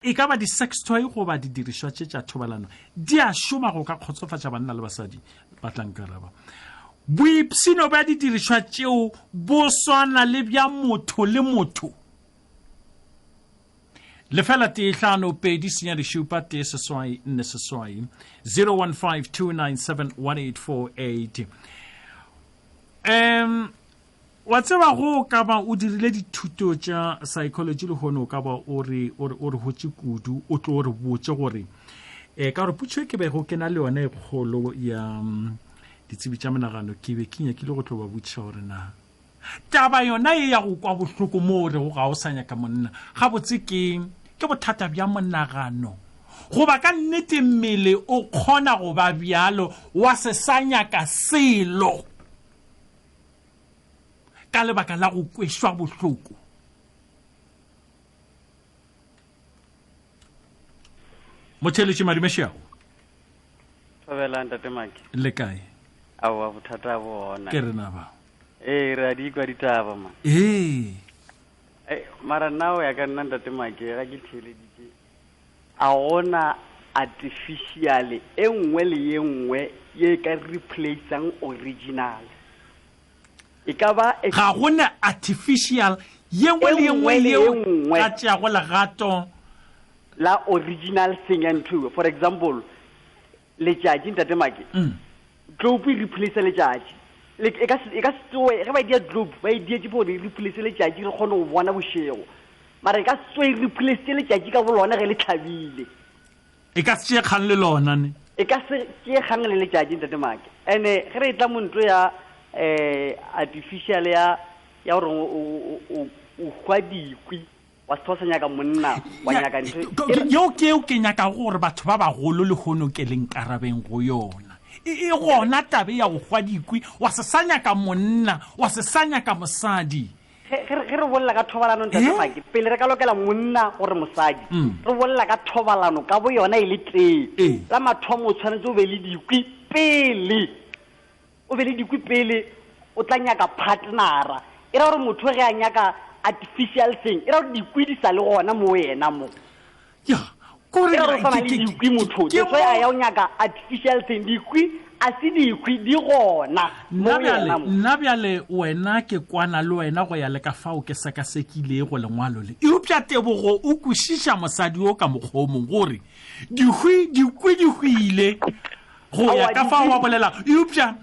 E ka ba di-sex toy goba didirišwa tše tša thobalano di a šoma go ka kgotsofatša banna le basadi? Ba tla nkaraba. Boipshino bja didirišwa tšeo bo swana le bja motho le motho. Lefela tee hlano pedi senyane šupa tee seswai nne seswai 0152971848. Um Wa tseba go ka ba o dirile dithuto tša psychology lehono o ka ba o re o re o re hotše kudu o tlo re botše gore eh ka gore putšo e ke bego ke na le yona e kgolo ya mm, ditsebi tša menagano ke be ke nyakile go tlo ba botšiša gore na taba yona e ya go kwa bohloko mo o rego ga o sa nyaka monna gabotse ke ke bothata bja monagano goba ka nnete mmele o kgona go ba bjalo wa se sa nyaka selo ka lebaka la go kwešwa bohloko. Motheeletši Madumešego. Thobela ntate Maki. Le kae? Aowa bothata bo gona. Ke rena ba. Ee re a di kwa ditaba ma. Ee. Ei, mara nna o ya ka nna ntate Maki ga ke theeleditše a gona artificial e nngwe le ye nngwe ye e ka replaceang original. E ka ba e Ga gona artificial ye nngwe le ye nngwe yeo ka tšeago legato la original thing ya ntho. For example, letšatši ntate Make, mm. globe e replace letšatši. E ka e ka se tsoe ge ba e dia globe ba e dietše gore e replace letšatši re kgone go bona bošego. Mara e ka se tsoe e replace letšatši ka bolona ge le tlhabile. E ka se tšee kgang le lona ne? E ka se tšee kgang le letšatši ntate Make. Ene ge re e tla mo ntlo ya um artificial ya ya gore o hwa dikwi wa se sa nyaka monna wa nyaka ntho yeo ke eo ke nyakago gore batho ba bagolo lehono ke leng karabeng go yona e, e gona tabe ya go hwa dikwi wa se sa nyaka monna wa se sa nyaka mosadi ge re bolela ka thobalano ntate eh? Maki pele re ka lokela monna gore mosadi mm. re bolela ka thobalano ka bo yona e le tee eh. la mathomo o tshwanetse o be le dikwi pele o be le dikwi pele o tla nyaka partnera e ra gore motho ge a nyaka artificial thing e ra gore dikwi di sa le gona mo yena mo ya kore e ra gore sa na le dikwi motho that's why a ya o nyaka artificial thing dikwi a se dikwi di gona mo yena mo nna bjale wena ke kwana le wena go ya le ka fao ke sekasekilego lengwalo le eupša tebogo o kwešiša mosadi o ka mokgwa o mongwe gore dikwi dikwi di hwile go ya ka fa wa bolela eupša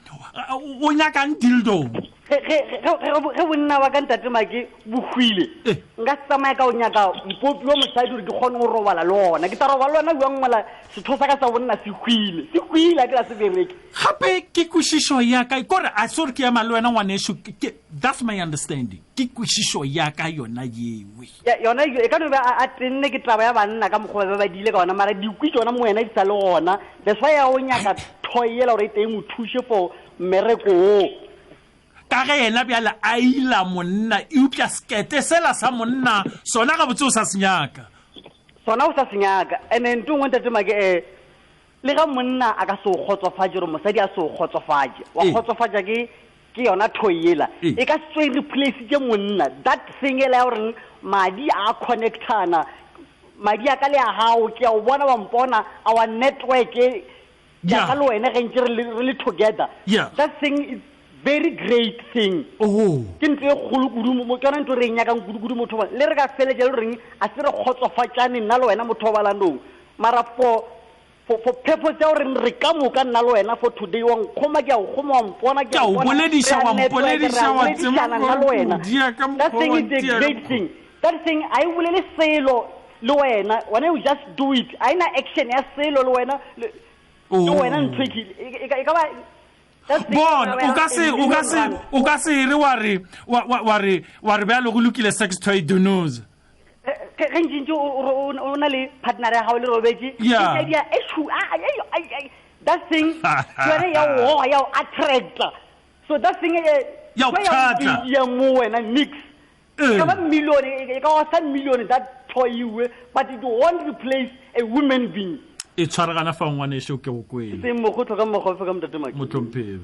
o nyakang dildo ge bonna wa ka ntate make bo hwile eh. nka se tsamaya ka o nyaka mpopi wa mosadi gore ke kgone go robala le ona ke tla robala le ona jang mola setho sa ka sa bonna se hwile se hwile a ke la se bereke gape ke kwešišo ya ka kore a se gore ke ema le wena ngwaneso that's my understanding ke kwešišo ya ka yona yewe Ya, yona e ka no be a tenne ke taba ya banna ka mokgwa ba ba diile ka ona mara dikwi tsona mo wena di sa le gona that's why ya o nyaka toy yela gore e teng mo thuse for mmereko wo ka ge yena bjale a ila monna eupša sekete sela sa monna sona gabotse o sa se nyaka sona o sa se nyaka and-e nto nngwe ntate make um le ga monna a ka se o kgotsofatše gore mosadi a se o kgotsofatše wa kgotsofatša ke ke yona toy yela e ka se tsoe replace monna that thing ela ya goreng madi a connectana madi a ka le a gago ke a o bona wa mpona our network ya ka le wena ge ntse re le together that thing is very great thing oh. ke ntho e kgolo kudu ke yona ntho re e nyakang kudu-kudu motho le re ka feletša le goreng a se re kgotsofatšane nna le wena motho balanong mara for for for purpose ya gore re ka moka nna le wena for today wa nkgoma ke a o kgoma wa mpona ke a o bolediša wa mpolediša wa tseba nna le wena that thing is a great thing that thing a e bolele selo le wena wena you just do it a ena action ya selo le wena le oh. wena ntho e, e, e ka ba bona o ka se o ka se o ka se re wa re wa re wa re bjalo go lokile sex toy dunoza ge ntšintši o na le partner ya gago le robetše that thing yone ya o goga ya o attracta so that thing eh, ya o phatla ya mo wena mix e ka ba million e ka ba sa million that toy iwe but it won't replace a woman being e tshwaragana fa ngwaneso ke go kwele seng mokgotho ka mokgofe ka motate motlhomphegi.